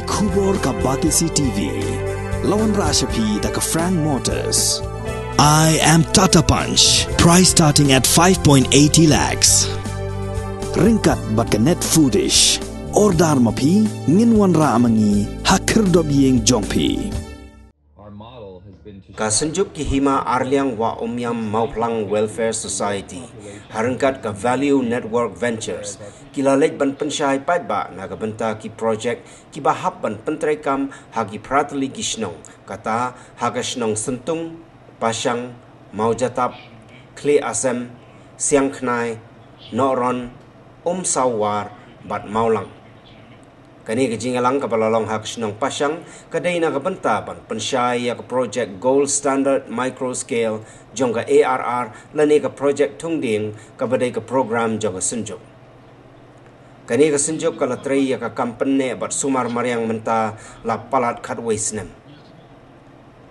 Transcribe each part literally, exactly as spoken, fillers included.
Khubor ka Batesi T V. La wanrah sha phi da ka Frank Motors. I am Tata Punch. Price starting at five point eighty lakhs. Ryngkat bad ka Net Foodish. Order ma phi, ngin wanrah ma ngi ha khyrdop ïing jong phi. Ka Synjuk ki Hima Arliang Wah Umiam Mawphlang Welfare Society, ha ryngkat ka Value Network Ventures, ki la leit ban pynshai paidbah na ka bynta ki projek kiba hap ban pyntreikam ha ki phra tylli ki shnong, kata ha ka shnong Syntung, Pashang, Mawjatap, Khlieh Asem, Siangkhnai, Nohron, Umsawar bad Mawlang. Kane ka jingïalang kaba la long ha ka shnong Pashang ka dei na ka bynta ban pynshai ïa ka projek Gold Standard Micro Scale jong ka A R R lane ka projek Thungdieng kaba dei ka program jong ka Synjuk. Kane ka Synjuk ka la trei ïa ka kam pynneh bad sumar mariang mynta la palat khatwei snem.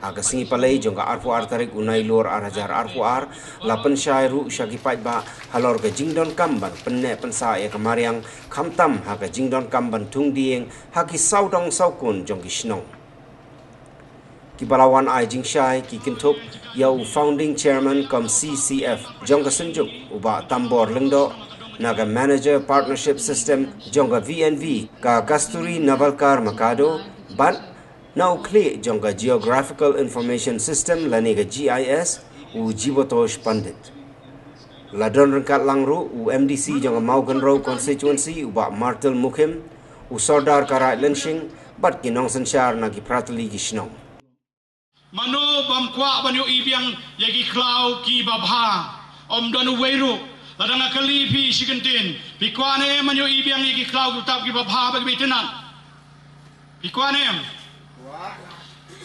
Ha ka sngi Palei jong ka arphew ar tarik u Nailur ar hajar arphew ar, la pynshai ruh sha ki paidbah halor ka jingdonkam ban pynneh pynsah ïa ka mariang, khamtam ha ka jingdonkam ban thung dieng ha ki sawdong sawkun jong ki shnong. Kiba la wan ai jingshai ki kynthup ïa u founding chairman cum C C F jong ka Synjuk, u Bah Tambor Lyngdoh, na ka manager partnership system jong ka V N V, ka Kasturi Navalkar Makado, bad na u khlieh jong ka Geographical Information System lane ka G I S, u Jibotosh Pandit. La don ryngkat lang ruh u M D C jong ka Mawkynrew constituency, u Bah Martil Mukhim, u Sordar ka Raid Lyngshing, bad ki nongsynshar na ki phra tylli ki shnong. Mano bym kwah ban ïohi biang ïa ki khlaw kiba bha? Ym don uwei ruh. Lada nga kylli phi shi kyntien, phi kwah ne em ban ïohi biang ïa ki khlaw kiba tap kiba bha bad kiba itynnad? Phi kwah ne em?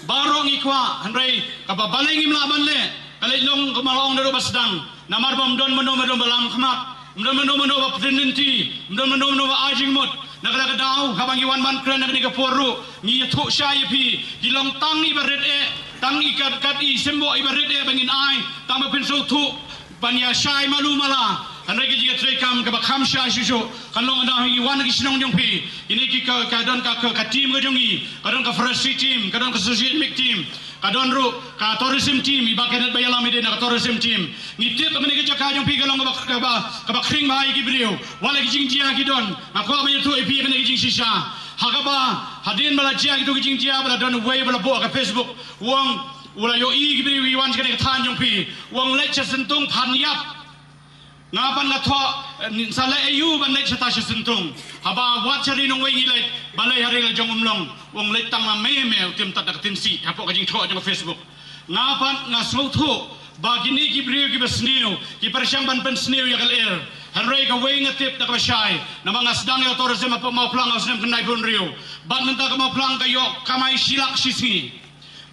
Baroh ngi kwah, hynrei kaba balei ngim lah ban leh? Ka leit long kumba la ong naduh ba sdang. Namar ba ym don mano mano ba lam khmat, ym don mano mano ba pynlynti, ym don mano mano ba ai jingmut. Na kata ka daw, haba ngi wan ban kren ha kane ka por ruh, ngi ïathuh shai ïa phi, ki long tang iba rit eh, tang i kat kat i symbol iba rit eh ba ngin ai, tang ba pynsngewthuh ban ïa shai malu mala. Hynrei ka jingïatreikam kaba kham shai shuh shuh kan long ynda ngi wan ha ki shnong jong phi. Kine ki ka, ka don ka, ka, ka team ka jong ngi, ka don ka forestry team, ka don ka social economic team, ka don ruh ka tourism team, i Bah Kenneth ba ïalam i dei na ka tourism team. Ngi tip ba kane ka jaka jong phi ka long kaba, kaba, kaba khring bha ïa ki briew. Wat la ki jingjia ki don, nga kwah ban ïathuh ïa phi kane ka jingshisha. Ha kaba hadien ba la jia kito ki jingjia, ba la don uwei ba la buh ha ka Facebook, u ong u la ïohi ki briew ki wan sha kane ka thaiñ jong phi, u ong leit sha Syntung phan ïap. Nga pat nga thoh, eh, sa leh aïu ban leit shata sha Syntung? Haba wat sha Ri Nongwei ngi leit, balei ha Ri Lajong ym long? U ong leit tang ma me me, u tim tad da ka tin sih hapoh ka jingthoh jong ka Facebook. Nga pat nga sngewthuh ba kine ki briew kiba sniew ki pyrshang ban pynsniew ïa ka lyer. Hynrei kawei nga tip da kaba shai, namar nga sdang ïa ka tourism hapoh Mawphlang ha u snem khyndai phew hynriew. Bad mynta ka Mawphlang ka ïoh kamai shi lak shi sngi.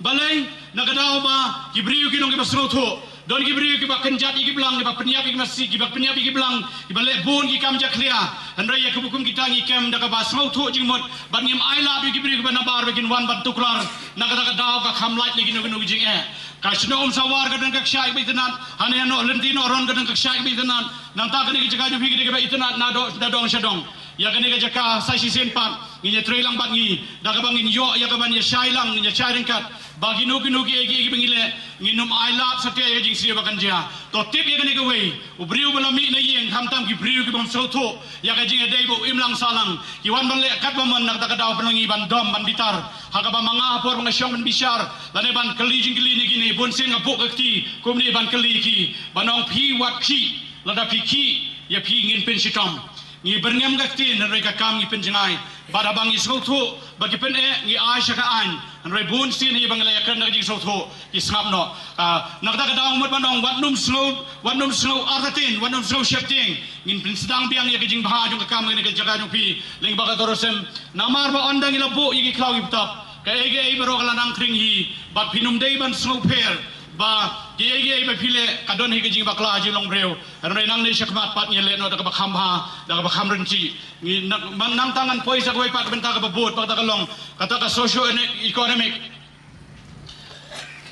Balei? Na ka daw ba ki briew ki long kiba sngewthuh. Don ki briew kiba kynjat ïa ki blang, kiba pynïap ïa ki masi, kiba pynïap ïa ki blang, kiba leh bun ki kam jakhlia. Hynrei ïa kiba kum kita ngi kem da kaba sngewthuh jingmut, bad ngim ai lap ïa ki briew kiba nabar ba kin wan ban tuklar. Na kata ka daw ka kham lait na kino kino ki jingeh. Ka shnong Umsawar ka don ka kshaid ba itynnad, hane hano lynti Nohron ka don ka kshaid ba itynnad. Nangta kane ka jaka jong phi ka dei kaba itynnad na do, na dong sha dong. Ïa kane ka jaka sa shisien pat ngin ïa trei lang bad ngi, da kaba ngin ïoh ïa kaban ïa shai lang, ngin ïa shai ryngkat ba kino kino kiei kiei kiba ngi leh ngin ym ailad satia ïa ka jingsniew ba kan jia. To tip ïa kane kawei, u briew ba la mih na ïing, khamtam ki briew ki bym sngewthuh ïa ka jingïadei ba u imlang sahlang, ki wan ban leh katba mon na kata ka daw pynlong ngi ban dom ban bitar. Ha kaba ma nga ha por ba nga shong ban bishar lane ban kylli jingkylli ne kine, bun sien nga buh ka kti kumne ban kylli ki, ban ong phi wat khih, lada phi khih ïa phi ngin pynshitom. Ngi byrngem ka ktien hynrei ka kam ngi pynjngai. Bad haba ngi sngewthuh ba ki pyneh ngi ai sha ka aiñ. Hynrei bun sien hi ba ngi la ïakren na ka jingsngewthuh ki sngap noh. Ah, na kata ka daw mut ban ong wat nym sngew, wat nym sngew artatien, wat nym sngew sheptieng. Ngin pynsdang biang ïa ka jingbha jong ka kam kane ka jaka jong phi lyngba ka tourism. Namar ba ynda ngi la buh ïa ki khlaw ki btap, kaei kaei baroh ka la nang khring hi. Bad phin ym dei ban sngewpher ba kiei kiei ba phi leh ka don hi ka jingbakla jinglong briew. Hynrei nangne shakhmat pat ngin leh noh da kaba kham bha, da kaba kham rynti. Ngi nang, man nang tang ngan poi sa kawei pat ka bynta kaba bud, bad kata ka long kata ka socio economic.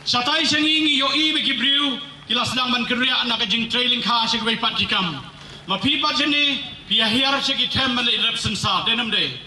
Shatai sha ngi ngi ïohi ba ki briew ki la sdang ban kynriah na ka jingtrei lyngkha sha kawei pat ki kam. Ma phi pat shane phi ïa hiar sha ki them ban leit rep synshar, dei ne ym dei?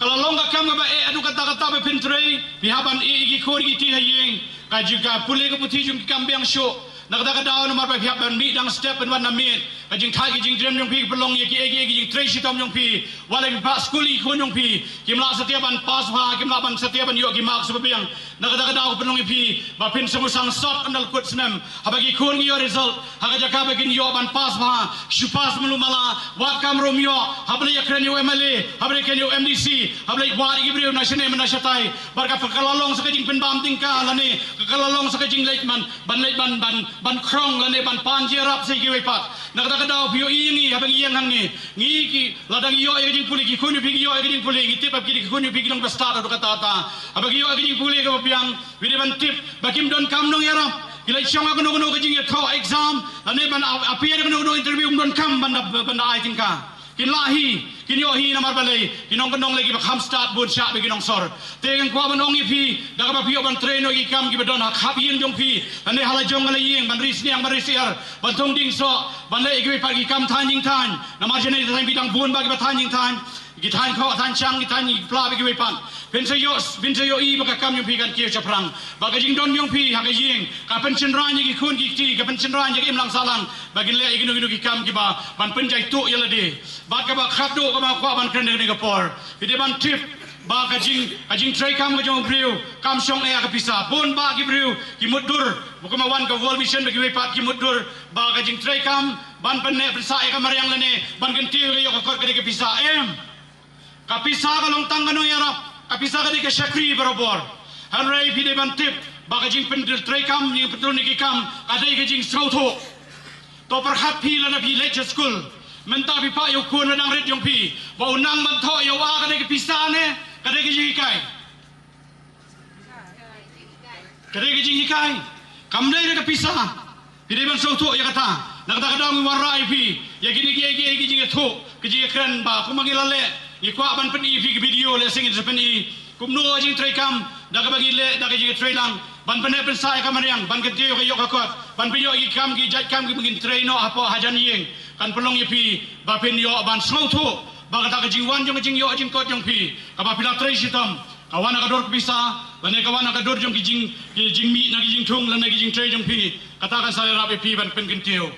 Ka la long ka kam kaba eh haduh katta katta ba phin trei, phi hap ban ïeh ïa ki khun ki kti ha ïing. Ka jingkha pule ka puthi jong ki kam biang shuh. Na kata ka daw namar ba phi hap ban mih dang step ban wan na miet. Ka jingthait ka jingtrei jong phi ka pynlong ïa ki eh ki eh ki jingtrei shitom jong phi. Wat la phi phah skul ïa ki khun jong phi, kim lah satia ban pass bha, kim lah ban satia ban ïoh ki marks ba biang. Na kata ka daw ka pynlong ïa phi ba phin sngewsang sot ynda la kut snem. Haba ki khun ki ïoh result ha ka jaka ba kin ïoh ban pass bha, shu pass malu mala, wat kam rum ïoh, haba la ïakren ïa u M L A, haba la ïakren ïa u M D C, haba la ïawad ïa ki briew na shane na shatai. Bad ka la long sa ka jingpynbam tyngka lane ka la long sa ka jingleit ban, ban leit ban, ban, ban khrong lane ban pan jingïarap sa ïa kiwei pat. Na kata ka daw phi ïohi ïa ngi haba ngi ïeng hangne, ngi ki, lada ngi ïoh ïa ka jingpule, ki khun jong phi ki ïoh ïa ka jingpule, ngi tip ba ki, ki khun jong phi ki long ba stad haduh katta katta. Haba ki ïoh ïa ka jingpule kaba biang, phi dei ban tip ba kim donkam nongïarap. Ki leit shong ha kano kano ka jingïathoh exam lane ban ap-, appear ha kano kano interview, kim donkam ban da, ban da ai tyngka. Kin lah hi, kin ïoh hi namar balei? Ki nongkyndong lei kiba kham stad bun shah bad ki nongsor. Te ngan kwah ban ong ïa phi, da kaba phi ïoh ban trei noh ïa ki kam kiba don ha khap ïing jong phi lane ha la jong ka la ïing, ban ri sniang, ban ri syiar, ban thung dieng soh, ban leh ïa kiwei pat ki kam thaiñ jingthaiñ. Namar shane thaiñ phi dang bun bha kiba thaiñ jingthaiñ. Ki thaiñ khoh, thaiñ shang, ki thaiñ pla bad kiwei pat. Phin sa ïoh, phin sa ïohi ba ka kam jong phi kan kiew shaphrang. Ba ka jingdon jong phi ha ka ïing ka pynshynrang ïa ki khun ki kti, ka pynshynrang ïa ka imlang sahlang ba kin leh ïa kino kino ki kam kiba ban pynjaituh ïa lade. Bad kaba khatduh kaba kwah ban kren ha kane ka por, phi dei ban tip ba ka jing, ka jingtrei kam ka jong u briew kam shong eh ha ka pisa. Bun bah ki briew ki mutdur, ba kumba wan ka World Vision bad kiwei pat ki mutdur ba ka jingtrei kam ban pynneh pynsah ïa ka mariang lane ban kyntiew ïa ka ïoh ka kot ka dei ka pisa. Em. Ka pisa ka long tang ka nongïarap, ka pisa ka dei ka shakri barabor. Hynrei phi dei ban tip ba ka jingpyntrei kam, jingpyntrei ïa ki kam ka dei ka jingsngewthuh. To pyrkhat phi lada phi leit sha skul, mynta phi phah ïa u khun ba dang rit jong phi ba u nang ban thoh ïa u A ka dei ka pisa ne ka dei ka jinghikai? Ka dei ka jinghikai, kam dei da ka pisa. Phi dei ban sngewthuh ïa kata. Na kata ka daw ngi wanrah ïa phi ïa kine ki, ki, ki jingïathuh, ki jingïakren ba kumba ngi la leh, ngi kwah ban pyni ïa phi ki video, lehse ngin sa pyni kumno ka jingtrei kam da kaba ngi leh da ka jingtrei lang ban pynneh pynsah ïa ka mariang, ban kyntiew ïa ka ïoh ka kot, ban pynïoh ïa ki kam, ki jait kam kiba ngin trei noh hapoh hajan ïing. Kan pynlong ïa phi ba phin ïoh ban sngewthuh ba kata ka jingwan jong ka jingïoh jingkot jong phi kaba phi la trei shitom, ka wan ha ka dur ka pisa lane ka wan ha ka dur jong ki jing, ki jingmih na ki jingthung lane ki jingtrei jong phi. Kata kan sa ïarap ïa phi ban pynkyntiew.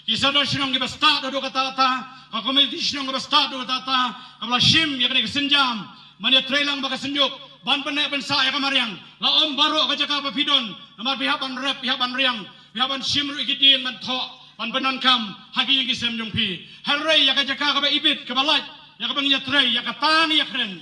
Ki sordar shnong kiba stad haduh katta katta, ka komiti shnong kaba stad haduh katta katta, kaba la shim ïa kane ka sienjam ban ïatrei lang bad ka synjuk ban pynneh pynsah ïa ka mariang. La ym baroh ka jaka ba phi don, namar phi hap ban rep, phi hap ban riang, phi hap ban shim ruh ïa ki dieng ban thoh, ban pyndonkam ha ki ïing ki sem jong phi. Hynrei ïa ka jaka kaba ibit, kaba lait, ïa kaba ngi ïatrei, ïa kata ngi ïakren.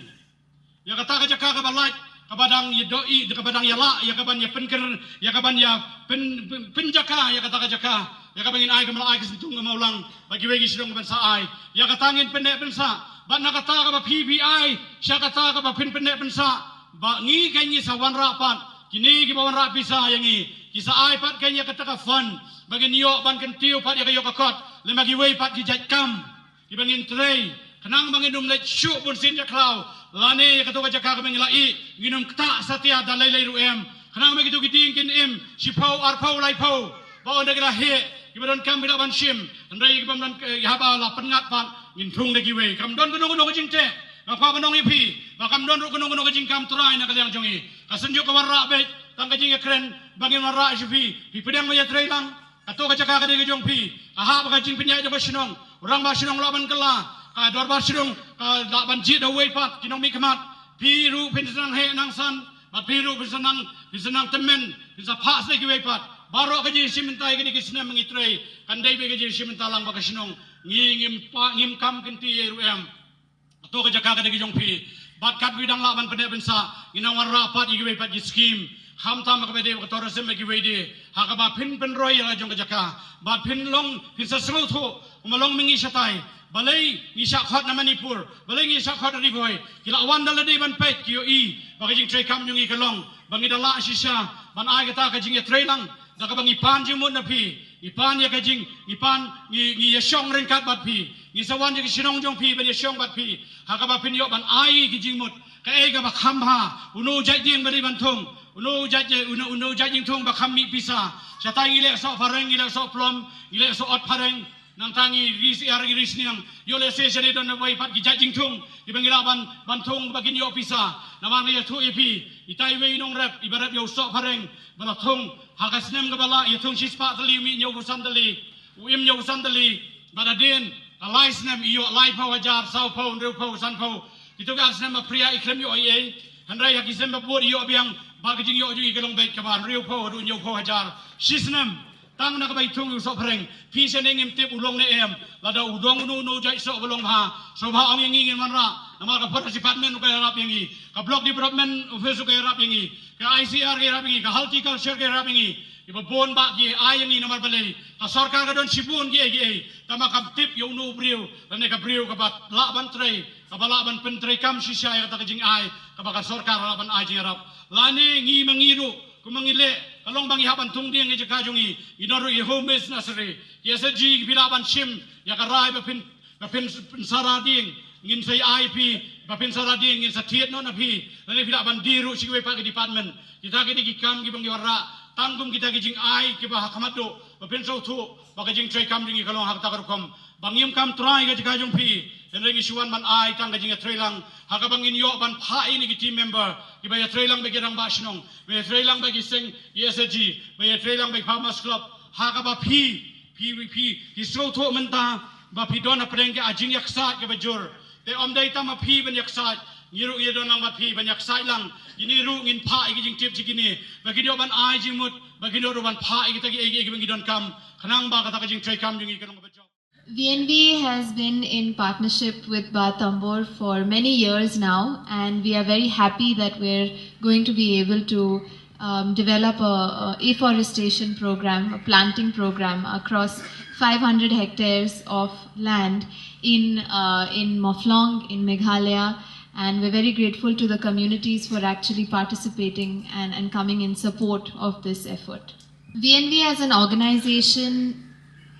Ïa kata ka jaka kaba lait, kaba dang ïadohi, kaba dang ïalah, ïa kaban ïapynkyrpad, ïa kaban ïapyn, pyn, pynjaka ïa kata ka jaka, ïa kaba ngin ai ka mala, ai ka syntiew ka mawlang bad kiwei ki shnong ban sa ai. Ïa kata ngin pynneh pynsah. Bad na kata kaba phi phi ai sha kata kaba phin pynneh pynsah, ba ngi kan ngi sa wanrah pat, kine kiba wanrah pisa ïa ngi, ki sa ai pat kan ïa kata ka fund ba ngin ïoh ban kyntiew pat ïa ka ïoh ka kot lem bad kiwei pat ki jait kam kiba ngin trei, khnang ba ngin ym leit shuh bunsien jakhlaw, lane ïa kato ka jaka kaba ngi la ïeh ngin ym ktah satia da lei lei ruh em, khnang ba kito ki dieng kin im shiphew, arphew, laiphew, ba ynda ki la heh, kiba donkam ki lah ban shim, hynrei kiba ym don, eh, haba la pynngat pat ngin thung da kiwei. Kam don kano kano ka jingteh. Nga kwah ban ong ïa phi ba kam don ruh kano kano ka jingkam trai na ka liang jong ngi. Ka synjuk ka wanrah beit tang ka jingïakren ba ngin wanrah sha phi, phi pdiang ban ïatrei lang. Kato ka jaka ka dei ka jong phi. Ka hap ka jingpynïaid jong ka shnong. U rangbah shnong u lah ban kylla, ka dorbar shnong ka lah ban jied da uwei pat, ki nongmihkhmat. Phi ruh phin sa nang heh nang san, bad phi ruh phin sa nang, phin sa nang tymmen, phin sa phah sa kiwei pat. Baroh ka jingïashim bynta ïa kine ki snem ba ngi trei kan dei beit ka jingïashim bynta lang bad ka shnong. Ngi ngim pah, ngim kam kynti ei ruh em. Kato ka jaka ka dei ka jong phi. Bad katba phi dang lah ban pynneh pynsah, ngin nang wanrah pat ïa kiwei pat ki skim, khamtam ha kaba ïadei bad ka tourism bad kiwei de, ha kaba phin pynroi ïa la jong ka jaka. Bad phin long, phin sa sngewthuh kumba long ma ngi shatai, balei ngi shah khot na Manipur, balei ngi shah khot na Ri Bhoi. Ki la wan da lade ban peit, ki ïohi ba ka jingtrei kam jong ngi ka long ba ngi da lah shisha ban ai kata ka jingïatrei lang da kaba ngi pan jingmut na phi. Ngi pan ïa ka jing, ngi pan, ngi, ngi ïashong ryngkat bad phi. Ngi sa wan ïa ka shnong jong phi ban ïashong bad phi, ha kaba phin ïoh ban ai ki jingmut. Kaei kaba kham bha, uno u jait dieng ba dei ban thung, uno u jait, uno, uno u jait dieng thung ba kham mih pisa. Shatai ngi leh soh phareng, ngi leh soh plum, ngi leh soh ot phareng, Nangta ngi ri syiar ngi ri sniang, ïoh lehse shane don wei pat ki jait jingthung kiba ngi lah ban, ban thung ba kin ïoh pisa. Namar ngi ïathuh ïa phi, itai iwei i nongrep iba rep ïa u soh phareng ba la thung ha ka snem kaba lah, ïathung shispah tylli, u mih hynñiewphew san tylli, u im hynñiewphew san tylli, bad hadien ka lai snem i ïoh laiphew hajar, sawphew, hynriewphew, sanphew. Kito ki ar snem ba phria i khlem ïoh ei ei. Hynrei ha ki snem ba bud i ïoh biang, bad ka jingïoh jong i ka long beit kaba hynriewphew haduh hynñiewphew hajar shi snem. Tang na kaba i thung ïa u soh phareng. Phi shane ngim tip u long ne em. Lada u don uno uno jait soh ba long bha, sngewbha ong ïa ngi, ngin wanrah. Namar ka Forest Department ruh ka ïarap ïa ngi, ka Block Development Office ruh ka ïarap ïa ngi, ka I C R ka ïarap ïa ngi, ka Horticulture ka ïarap ïa ngi. Kiba bun bah ki ai ïa ngi, namar balei? Ka sorkar ka don shibun kiei kiei. Tangba kam tip ïa uno u briew lane ka briew kaba lah ban trei, kaba lah ban pyntreikam shisha ïa kata ka jingai kaba ka sorkar ka lah ban ai jingïarap. Lane ngi ma ngi ruh, kumba ngi leh, ka long ba ngi hap ban thung dieng ïa jaka jong ngi, ngi don ruh ïa home based nursery. Ki S H G phi lah ban shim ïa ka rai ba phin, ba phin pynsara dieng, ngin sa ai phi, ba phin sara dieng ngin sa thied noh na phi. Lane phi lah ban die ruh sha kiwei pat ki department. Kita ki dei ki kam kiba ngi wanrah tang kum kita ki jingai kiba ha khmat duh, ba phin sngewthuh ba ka jingtreikam jong ngi ka long ha kata ka rukom. Ba ngim kam trai ka jaka jong phi, hynrei ngi shu wan ban ai tang ka jingïatreilang ha kaba ngin ïoh ban phah ïa kine ki team member kiba ïatreilang bad ki rangbah shnong, ba ïatreilang bad ki seng S H G, ba ïatreilang bad ki Farmers Club, ha kaba phi, phi, phi, phi sngewthuh mynta ba phi don hapdeng ka jingïaksaid kaba jur. Te ym dei tang ma phi ban ïaksaid, ngi ruh ngi don lang bad phi ban ïaksaid lang. Kine ruh ngin phah ïa ki jingtip jong kine ba kin ïoh ban ai jingmut, ba kin ïoh ruh ban phah ïa kita kiei kiei kiba ngi donkam, khnang ba kata ka jingtreikam jong ngi kan long kaba jop. V N V has been in partnership with Bah Tambor for many years now, and we are very happy that we're going to be able to um, develop a, a afforestation program, a planting program across five hundred hectares of land in uh, in Mawflong in Meghalaya, and we're very grateful to the communities for actually participating and, and coming in support of this effort. V N V as an organization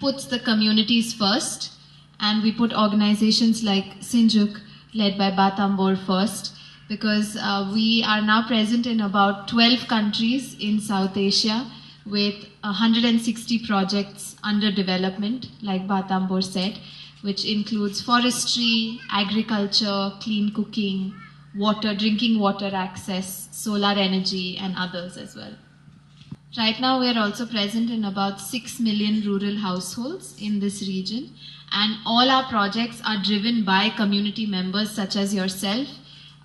puts the communities first, and we put organizations like Synjuk, led by Bah Tambor, first, because uh, we are now present in about twelve countries in South Asia with one hundred sixty projects under development, like Bah Tambor said, which includes forestry, agriculture, clean cooking, water, drinking water access, solar energy, and others as well. Right now, we are also present in about six million rural households in this region, and all our projects are driven by community members such as yourself.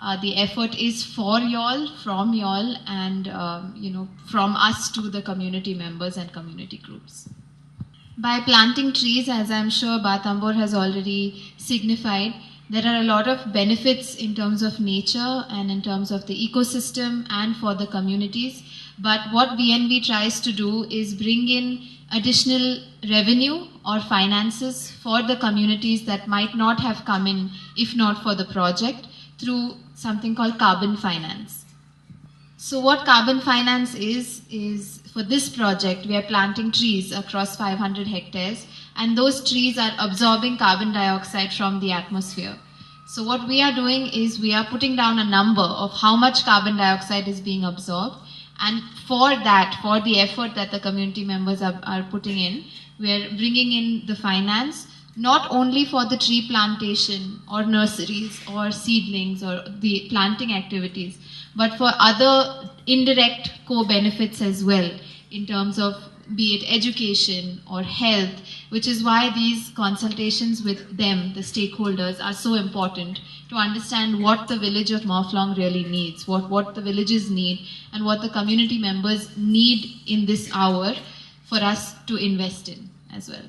Uh, the effort is for y'all, from y'all, and um, you know, from us to the community members and community groups. By planting trees, as I'm sure Bah Tambor has already signified, there are a lot of benefits in terms of nature and in terms of the ecosystem and for the communities. But what V N V tries to do is bring in additional revenue or finances for the communities that might not have come in if not for the project through something called carbon finance. So what carbon finance is, is for this project, we are planting trees across five hundred hectares, and those trees are absorbing carbon dioxide from the atmosphere. So what we are doing is we are putting down a number of how much carbon dioxide is being absorbed, and for that, for the effort that the community members are, are putting in, we are bringing in the finance not only for the tree plantation or nurseries or seedlings or the planting activities, but for other indirect co-benefits as well, in terms of be it education or health, which is why these consultations with them, the stakeholders, are so important to understand what the village of Mawflong really needs, what, what the villages need, and what the community members need in this hour for us to invest in as well.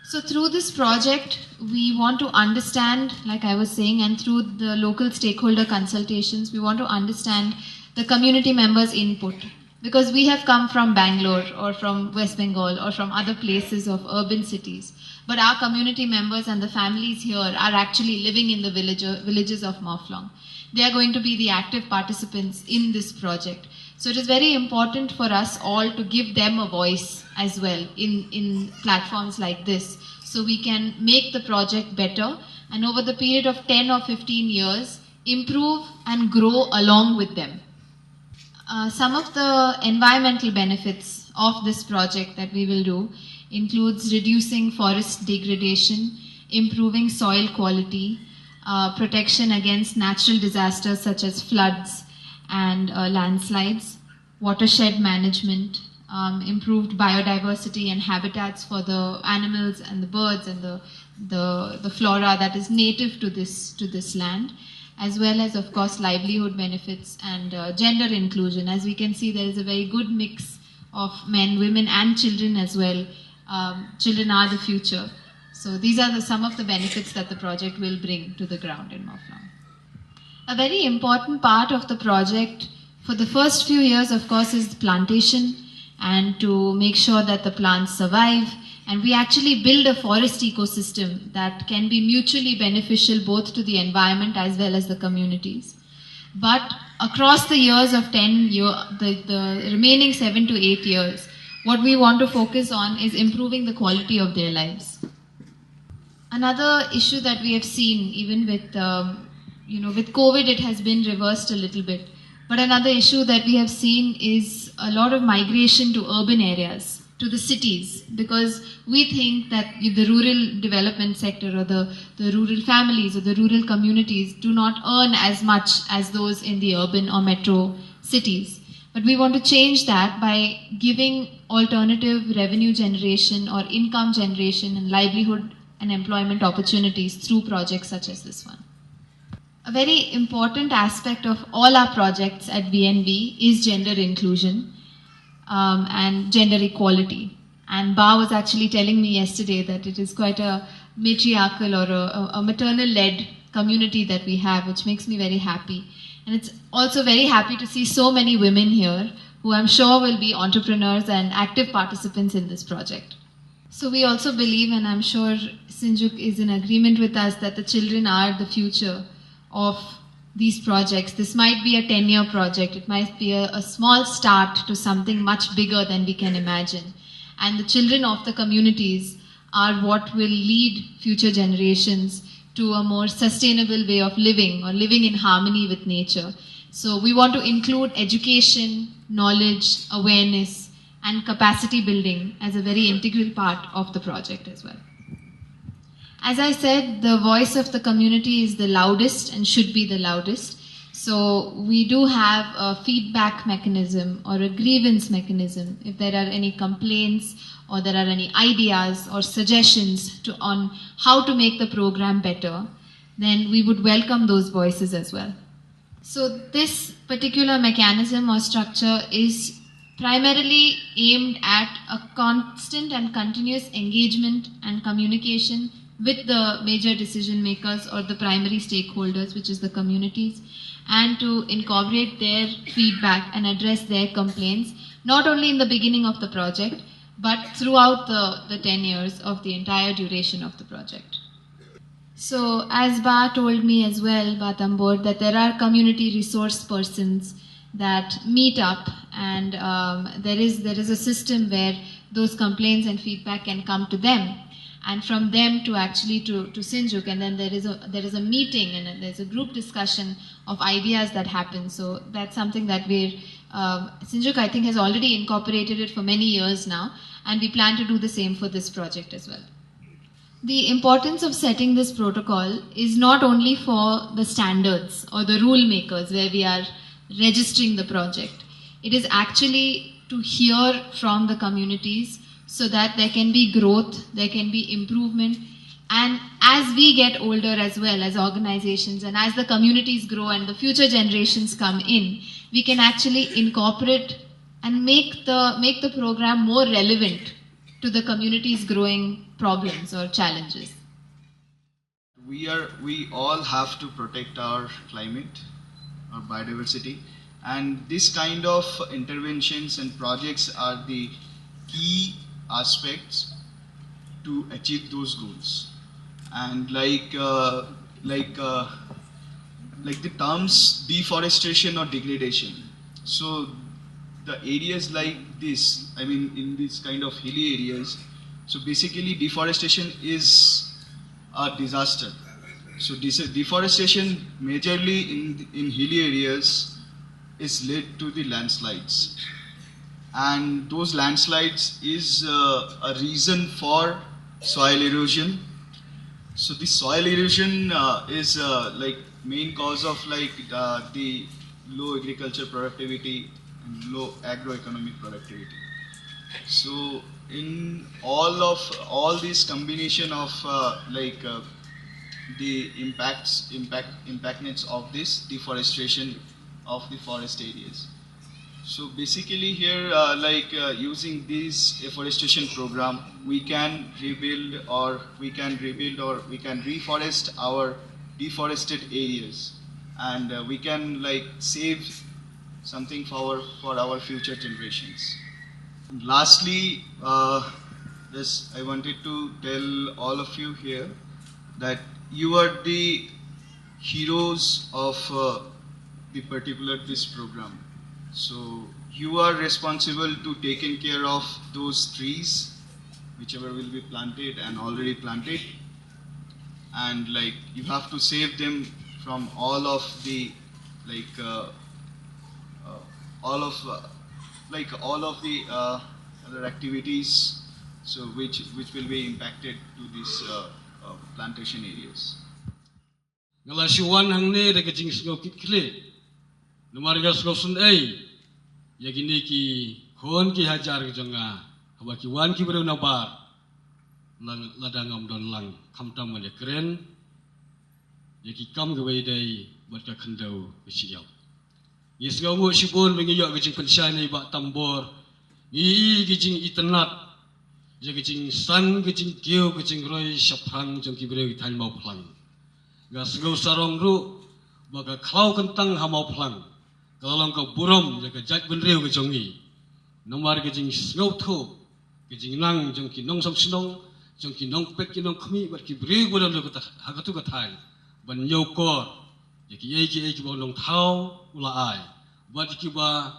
So through this project, we want to understand, like I was saying, and through the local stakeholder consultations, we want to understand the community members' input. Because we have come from Bangalore or from West Bengal or from other places of urban cities. But our community members and the families here are actually living in the village, villages of Mawflong. They are going to be the active participants in this project. So it is very important for us all to give them a voice as well in, in platforms like this, so we can make the project better and over the period of ten or fifteen years, improve and grow along with them. Uh, some of the environmental benefits of this project that we will do includes reducing forest degradation, improving soil quality, uh, protection against natural disasters such as floods and uh, landslides, watershed management, um, improved biodiversity and habitats for the animals and the birds and the, the, the flora that is native to this, to this land, as well as, of course, livelihood benefits and uh, gender inclusion. As we can see, there is a very good mix of men, women, and children as well. Um, children are the future. So these are the, some of the benefits that the project will bring to the ground in Mawphlang. A very important part of the project for the first few years, of course, is the plantation and to make sure that the plants survive. And we actually build a forest ecosystem that can be mutually beneficial both to the environment as well as the communities. But across the years of ten year, the, the remaining seven to eight years, what we want to focus on is improving the quality of their lives. Another issue that we have seen, even with, um, you know, with COVID, it has been reversed a little bit. But another issue that we have seen is a lot of migration to urban areas, to the cities, because we think that the rural development sector or the, the rural families or the rural communities do not earn as much as those in the urban or metro cities. But we want to change that by giving alternative revenue generation or income generation and livelihood and employment opportunities through projects such as this one. A very important aspect of all our projects at B N V is gender inclusion, um, and gender equality. And Ba was actually telling me yesterday that it is quite a matriarchal or a, a maternal led community that we have, which makes me very happy. And it's also very happy to see so many women here who I'm sure will be entrepreneurs and active participants in this project. So we also believe, and I'm sure Synjuk is in agreement with us, that the children are the future of these projects. This might be a ten year project, it might be a, a small start to something much bigger than we can imagine. And the children of the communities are what will lead future generations to a more sustainable way of living or living in harmony with nature. So we want to include education, knowledge, awareness, and capacity building as a very integral part of the project as well. As I said, the voice of the community is the loudest and should be the loudest. So we do have a feedback mechanism or a grievance mechanism. If there are any complaints or there are any ideas or suggestions to, on how to make the program better, then we would welcome those voices as well. So this particular mechanism or structure is primarily aimed at a constant and continuous engagement and communication with the major decision makers or the primary stakeholders, which is the communities, and to incorporate their feedback and address their complaints, not only in the beginning of the project, but throughout the, the ten years of the entire duration of the project. So, as Ba told me as well, Ba Tambor, that there are community resource persons that meet up, and um, there is there is a system where those complaints and feedback can come to them, and from them to actually to to Synjuk, and then there is a there is a meeting and there's a group discussion of ideas that happen. So that's something that we're um, Synjuk, I think, has already incorporated it for many years now, and we plan to do the same for this project as well. The importance of setting this protocol is not only for the standards or the rule makers where we are registering the project. It is actually to hear from the communities so that there can be growth, there can be improvement. And as we get older as well as organizations, and as the communities grow and the future generations come in, we can actually incorporate and make the, make the program more relevant to the community's growing problems or challenges. We are, we all have to protect our climate, our biodiversity, and this kind of interventions and projects are the key aspects to achieve those goals. And like uh, like uh, like the terms deforestation or degradation, so the areas like this, I mean, in these kind of hilly areas, so basically deforestation is a disaster. So this deforestation majorly in in hilly areas is led to the landslides. And those landslides is uh, a reason for soil erosion. So the soil erosion uh, is uh, like main cause of like uh, the low agriculture productivity and low agroeconomic productivity. So in all of all these combination of uh, like uh, the impacts impact impactness of this deforestation of the forest areas. So basically here, uh, like uh, using this afforestation program, we can rebuild or we can rebuild or we can reforest our deforested areas, and uh, we can like save something for our, for our future generations. And lastly, uh, this I wanted to tell all of you here that you are the heroes of uh, the particular this program. So you are responsible to taking care of those trees, whichever will be planted and already planted, and like you have to save them from all of the like uh, uh, all of uh, like all of the uh, other activities, so which which will be impacted to these uh, uh, plantation areas. Nga la shu wan hangne da ka jingsngew kit khlieh. Namar nga sngew sngewsih ïa kine ki khun ki hajar ki jong nga, haba ki wan ki briew nabar, lada ngam don lang, khamtam ban ïakren ïa ki kam kiba ïadei bad ka khyndew ka shyiap. Ngi sngewnguh shibun ba ngi ïoh ka jingpynshai na i Bah Tambor. Ngi i ka jingitynnad ïa ka jingsan, ka jingkiew, ka jingroi shaphrang jong ki briew ki thaiñ Mawphlang. Nga sngew sarong ruh ba ka khlaw kyntang ha Mawphlang ka la long ka burom ïa ka jaitbynriew ka jong ngi. Namar ka jingsngewthuh, ka jingnang jong ki nongshong shnong, jong ki nongpeit ki nongkhmih bad ki briew ba don ha katu ka thaiñ ban ñiewkor ïa kiei kiei kiba u nongthaw u la ai bad kiba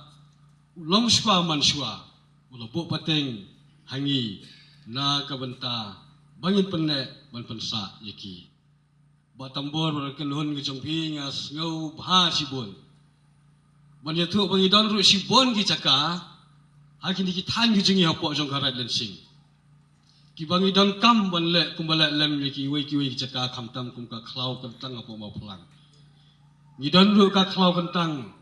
u longshuwa manshuwa u la buh pateng ha ngi na ka bynta ba ngin pynneh ban pynsah ïa ki. Bah Tambor bad ka kynhun ka jong phi, nga sngewbha shibun ban ïathuh ba ngi don ruh shibun ki jaka ha kine ki thaiñ ki jong ngi hapoh jong ka Raid Lynsing kiba ngi donkam ban leh kumba leh lem ïa kiwei kiwei ki jaka, khamtam kum ka khlaw kyntang hapoh Mawphlang. Ngi don ruh ka khlaw kyntang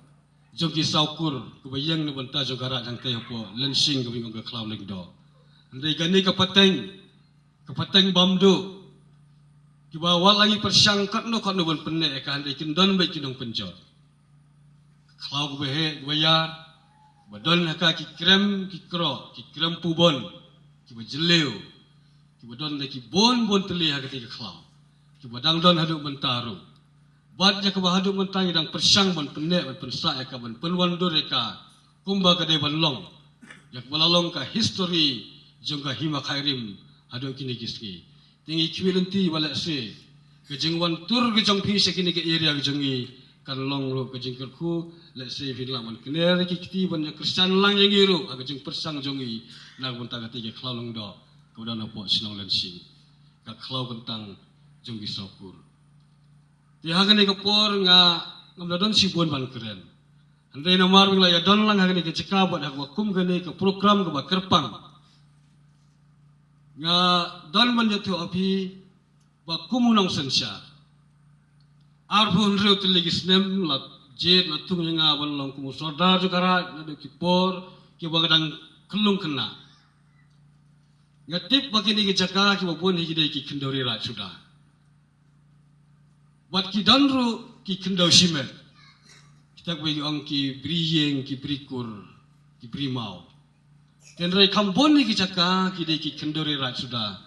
jong ki Sawkur kaba ïeng na bynta jong ka Raid hangtei hapoh Lynsing kaba ngi ong ka khlaw Lyngdoh. Hynrei kane ka pateng, ka pateng bamduh kiba wat la ngi pyrshang katno katno ban pynneh ïa ka, hynrei kin don beit ki nongpynjot. Ka khlaw kaba heh kaba ïar ba don ha ka ki krem ki kroh, ki krem pubon kiba jylliew, kiba don da ki bun bun tylli ha katei ka khlaw, kiba dang don haduh mynta ruh. Bad ïa kaba haduh mynta ngi dang pyrshang ban pynneh ban pynsah ïa ka, ban pynwandur ïa ka kumba ka dei ban long, ïa kaba la long ka history jong ka Hima Khyrim haduh kine ki sngi. Te ngi khmih lynti ba lehse ka jingwan tur ka jong phi sha kine ki area ka jong ngi kan long ruh ka jingkyrkhu, lehse phin lah ban kner ki kti ban ïa kyrshan lang ïa ngi ruh ha ka jingpyrshang jong ngi na ka bynta katei ka khlaw Lyngdoh kaba don hapoh shnong Lynsing, ka khlaw kyntang jong ki Sawkur. Te ha kane ka por nga ngam da don shibun ban kren. Hynrei namar ba nga la ïa don lang ha kane ka jaka bad ha kaba kum kane ka program kaba kyrpang, nga don ban ïathuh ha phi ba kum u nongsynshar, arphew hynriew tylli ki snem la jied la thung ïa nga ban long kum u sordar jong ka Raid naduh ki por kiba ka dang khyllung khynnah. Nga tip ba kine ki jaka kiba bun hi ki dei ki khyndew ri Raid suda. Bad ki don ruh ki khyndew shimet, kita kiba ki ong ki bri ïing, ki bri kur, ki bri maw. Hynrei kham bun hi ki jaka ki dei ki khyndew ri Raid suda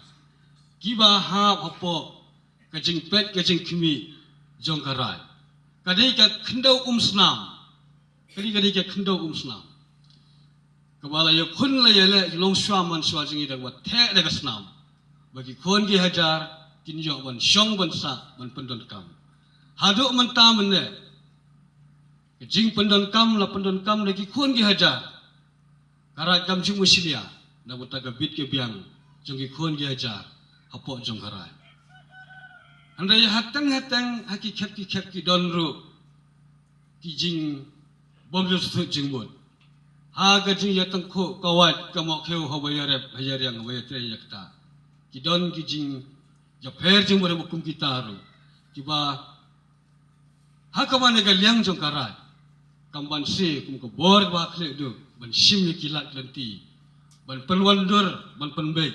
kiba hap hapoh ka jingpeit ka jingkhmih jong ka Raid. Ka dei ka khyndew umsnam. Ka dei, ka dei ka khyndew umsnam kaba la ïakhun la ïaleh ki longshuwa manshuwa jong ngi da kaba theh da ka snam ba ki khun ki hajar kin ïoh ban shong ban sah ban pyndonkam. Haduh mynta mynne ka jingpyndonkam la pyndonkam da ki khun ki hajar. Ka Raid kam ju mushlia na ka bynta ka bit ka biang jong ki khun ki hajar hapoh jong ka Raid. Hynrei hateng hateng ha ki khep ki khep ki don ruh ki jingbymjukut jingmut. Ha ka jingïatangkhuh ka wait ka mohkhiew haba ïarep ha ïariang haba ïatrei ïakta. Ki don ki jingïapher jingmut haba kum kita ruh. Kiba ha kaba na ka liang jong ka raid. Kam ban shu kum ka bor ba khlieh duh ban shim ïa ki lad ki lynti. Ban pynwandur, ban pynbeit,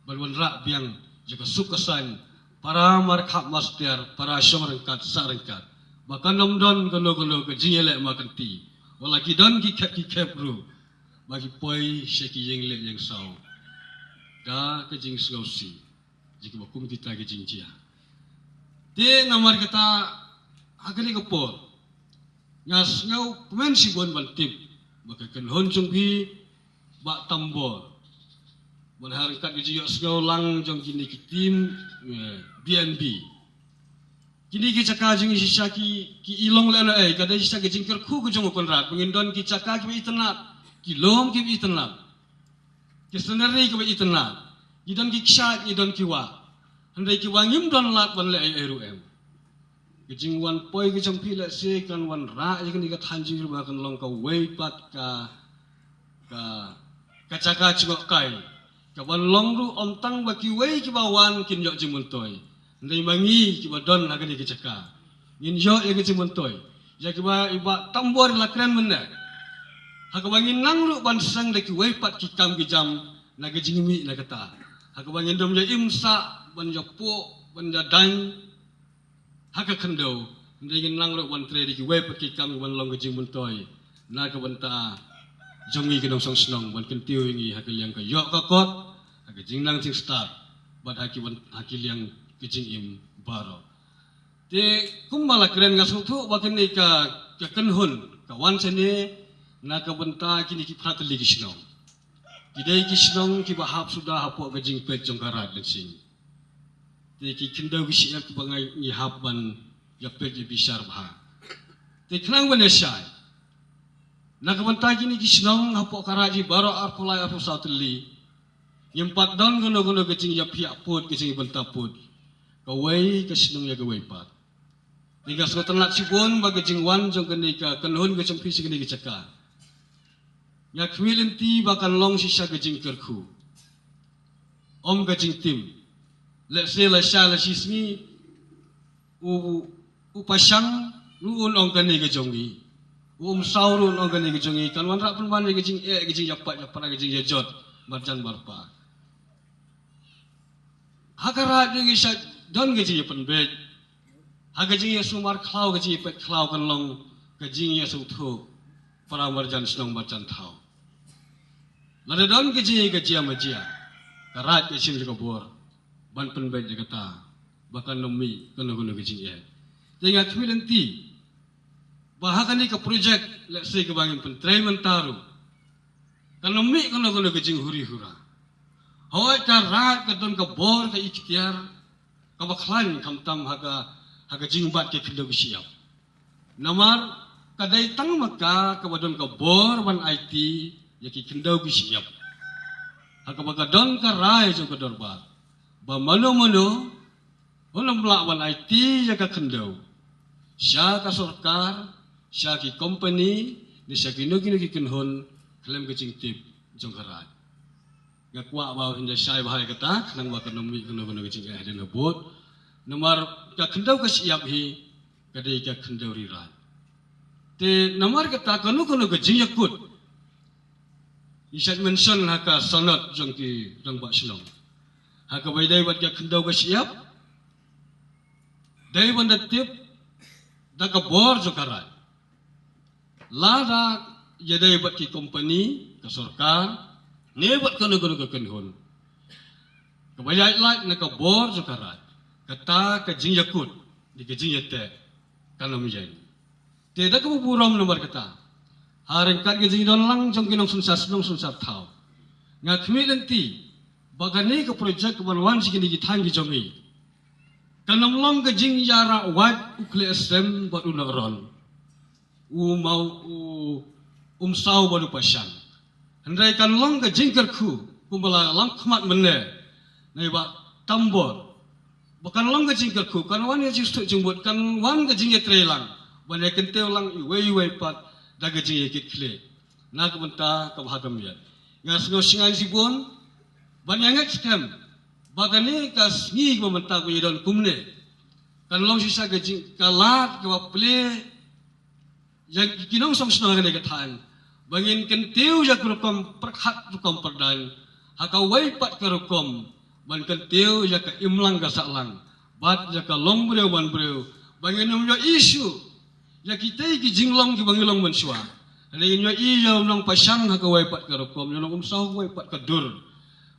ban wanrah biang ïa ka suk ka saiñ para markhap marstiar, para shong ryngkat sah ryngkat. Ba kan ym don kano kano ka jingïaleh markynti. Wat la ki don ki khep ki khep ruh ba ki poi sha ki ïing leh ïing saw da ka jingsngewsih jong kiba kum kita ki jingjia. Te namar kata ha kane ka por nga sngewkmen shibun ban tip ba ka kynhun jong phi Bah Tambor, ban ha ryngkat ka jingïohsngew lang jong kine ki team, eh, B N B. Kine ki jaka jong ngi shisha ki, ki i long lehnohei, ka dei shisha ka jingkyrkhu ka jong u Conrad ba ngin don ki jaka kiba itynnad, ki lum kiba itynnad, ki scenery kiba itynnad. Ngi don ki kshaid, ngi don ki wah. Hynrei kiba ngim don lad ban leh ei ei ruh em. Ka jingwan poi ka jong phi lehse kan wanrah ïa kane ka thaiñ jong ngi ruh ba kan long kawei pat ka, ka, ka jaka jngohkai kaban long ruh ym tang ba kiwei kiba wan kin ïoh jingmyntoi. Hynrei ma ngi kiba don ha kane ka jaka ngin ïoh ïa ka jingmyntoi. Ïa kiba i Bah Tambor la kren mynne, ha kaba ngin nang ruh ban seng da kiwei pat ki kam ki jam na ka jingmih na kata. Ha kaba ngin dum ïa im sah ban ïa puh ban ïa dang ha ka khyndew. Hynrei ngin nang ruh ban trei da kiwei pat ki kam ban long ka jingmyntoi na ka bynta jong ngi ki nongshong shnong, ban kyntiew ïa ngi ha ka liang ka ïoh ka kot, ha ka jingnang jingstad, bad ha ki ban, ha ki liang ka jingim baroh. Te kumba la kren nga sngewthuh ba kane ka, ka kynhun ka wan shane na ka bynta kine ki phra tylli ki shnong. Ki dei ki shnong kiba hap suda hapoh ka jingpeit jong ka Raid Lyngsing. Te ki khyndew ki shyiap kiba ngi hap ban ïa peit ïa bishar bha. Te khnang ban ïa shai na ka bynta kine ki shnong hapoh ka Raid hi baroh arphew lai arphew saw tylli, ngim pat don kano kano ka jingïaphiah pud, ka jingbynta pud kawei ka shnong ïa kawei pat. Te nga sngewtynnat shibun ba ka jingwan jong kane ka kynhun ka jong phi sha kane ka jaka nga khmih lynti ba kan long shisha ka jingkyrkhu, ym ka jingtim. Lehse lashai lashisngi u, u Pashang ruh un ong kane ka jong ngi, u Umsaw ruh un ong kane ka jong ngi, kan wanrah pynban ïa ka jingeh, ka jingïapait ïapra, ka jingïajot marjan marpa. Ha ka Raid ngi shait don ka jingïapynbeit. Ha ka jingïasumar khlaw, ka jingïapeit khlaw kan long ka jingïasngewthuh para marjan shnong marjan thaw. Lada don ka jingïakajia majia, ka Raid ka shim ïa ka bor ban pynbeit ïa kata ba kan ym mih kano kano ka jingeh. Te nga khmih lynti ba ha kane ka projek, lehse kaba ngin pyntrei mynta ruh, kan ym mih kano kano ka jinghuri hura. Hooid ka Raid ka don ka bor, ka iktiar kaba khlaiñ khamtam ha ka, ha ka jingbat ki khyndew ki shyiap. Namar ka dei tang ma ka kaba don ka bor ban aiti ïa ki khyndew ki shyiap. Ha kaba ka don ka rai jong ka dorbar ba mano mano un ym lah ban aiti ïa ka khyndew sha ka sorkar, sha ki kompani, ne sha kino kino ki kynhun khlem ka jingtip jong ka Raid. Nga kwah ba ngin ïa shai bha ïa kata khnang ba kan ym mih kano kano ka jingeh hadien habud. Namar ka khyndew ka shyiap hi ka dei ka khyndew ri Raid. Te namar kata kano kano ka jingïakut, ngi shait mention ha ka sanad jong ki rangbah shnong, ha kaba ïadei bad ka khyndew ka shyiap, dei ban da tip da ka bor jong ka Raid. Lada ïadei bad ki kompani, ka sorkar, ne bad kano kano ka kynhun kaba ïaid lait na ka bor jong ka Raid, kata ka jingïakut ne ka jingïateh kan ym ïeng. Te da kaba burom namar kata, ha ryngkat ka jingdon lang jong ki nongsynshar shnong nongsynshar thaw, nga khmih lynti ba kane ka projek kaban wan sha kine ki thaiñ ki jong ngi kan ym long ka jingïarah wait u khlieh sem bad u noh ron, u maw, u Umsaw bad u Pashang. Hynrei kan long ka jingkyrkhu kumba la long khmat mynne na i Bah Tambor, ba kan long ka jingkyrkhu, kan wan ka jingsngewthuh jingmut, kan wan ka jingïatreilang ban ïa kyntiew lang iwei iwei pat da ka jingïakitkhlieh. Na ka bynta ka bha ka miat. Nga sngew sngewsih shibun ban ïa ngeit skhem ba kane ka sngi kaba mynta ba ïa don kumne kan long shisha ka jing ka lad kaba plie ïa ki nongshong shnong kane ka thaiñ ba ngin kyntiew ïa ka rukom pyrkhat rukom pyrdaiñ ha kawei pat ka rukom ban kyntiew ïa ka imlang ka sahlang bad ïa ka long briew ban briew ba ngin ym ïohi shuh ïa kitei ki jinglong kiba ngi long mynshuwa. Hynrei ngin ïohi ïa u nongpashan ha kawei pat ka rukom, ïa u nongumsaw ha kawei pat ka dur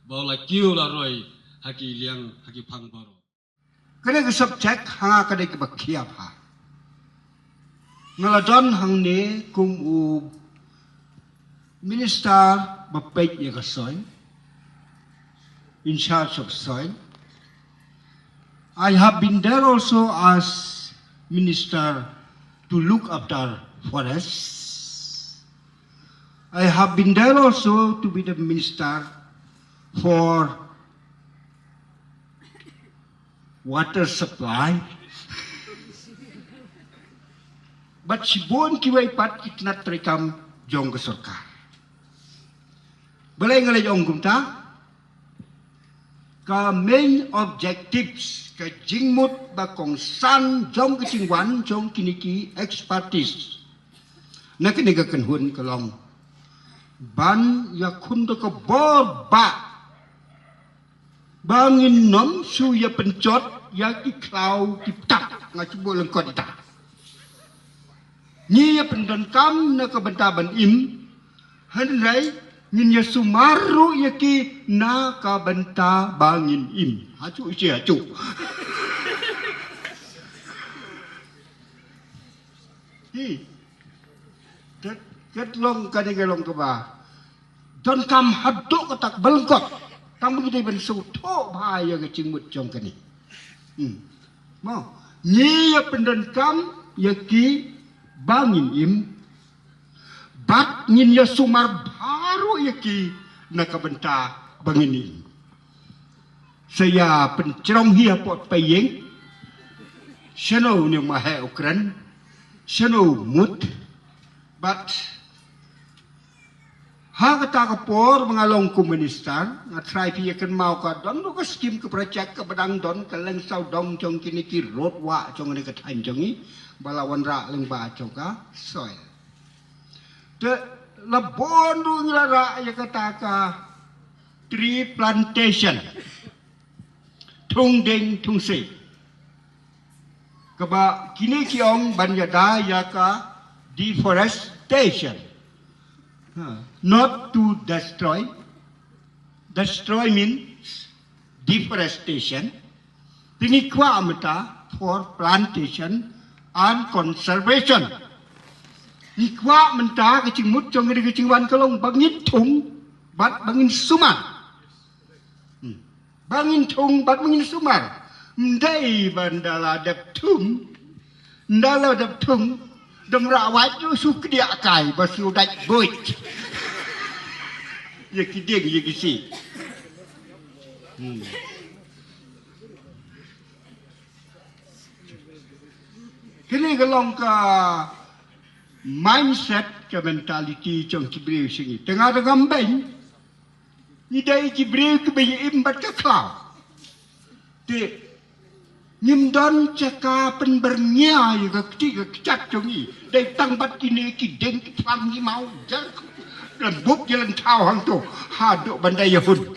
ba u la kiew la roi ha ki liang ha ki phang baroh. Kane ka subject ha nga ka dei kaba khia bha. Nga la don hangne kum u minister ba peit ïa ka soil, in charge of soil. I have been there also as minister to look after forests. I have been there also to be the minister for water supply. Bad shibun kiwei pat ki tnat treikam jong ka sorkar. Balei nga la ong kumta? Ka main objectives, ka jingmut ba kongsan jong ka jingwan jong kine ki expertise na kane ka kynhun ka long ban ïakhun da ka bor ba ba ngin nym shu ïa pynjot ïa ki khlaw ki ptak, nga shu buh lyngkot ita. Ngi ïa pyndonkam na ka bynta ban im, hynrei ngin ïa sumar ruh ïa ki na ka bynta ba ngin im. Hachu isi hachu. Hi. Kat, kat long kane ka long kaba donkam haduh katta ka lyngkot. Tang ba ngi dei ban sngewthuh bha ïa ka jingmut jong kane. Hmm. Mo, ngi ïa pyndonkam ïa ki ba ngin im. Bad ngin ïa sumar bha ruh ïa ki na ka bynta ba ngin im. Sa ïa pynjrong hi hapoh pyrthei. Shano une u maheh u kren. Shano u mut. Bad ha kata ka por ba nga long kum minister, nga try phi ïa kynmaw ka don ruh ka skim ka project kaba dang don ka leng sawdong jong kine ki road wah jong kane ka thaiñ jong ngi ba la wanrah lyngba jong ka soil. Te la bun ruh ngi la rah ïa kata ka tree plantation. Thung dieng thung siej. Kaba kine ki ong ban ïada ïa ka deforestation. Ha, not to destroy. Destroy means deforestation. Te ngi kwah mynta for plantation and conservation. Ngi kwah mynta ka jingmut jong ngi, ka jingwan ka long ba ngin thung bad ba ngin sumar. Hmm. Ba ngin thung bad ba ngin sumar. Ym dei ba ynda la dep thung, ynda la dep thung, dang rah wait ruh shu kdiah kai ba shu dait buit ïa ki dieng ïa ki siej. Hmm. Kine ka long ka mindset, ka mentality jong ki briew sha ngi. Te nga dang ngam beiñ. Ngi dei ki briew kiba ïa im bad ka khlaw. Te ngim don jaka pynbyrngia ïa ka kti ka kjat jong ngi. Dei tang bad kine ki dieng ki phlang ki maw jar. Lem bup ïa lem thaw hangto haduh ban da ïa hun.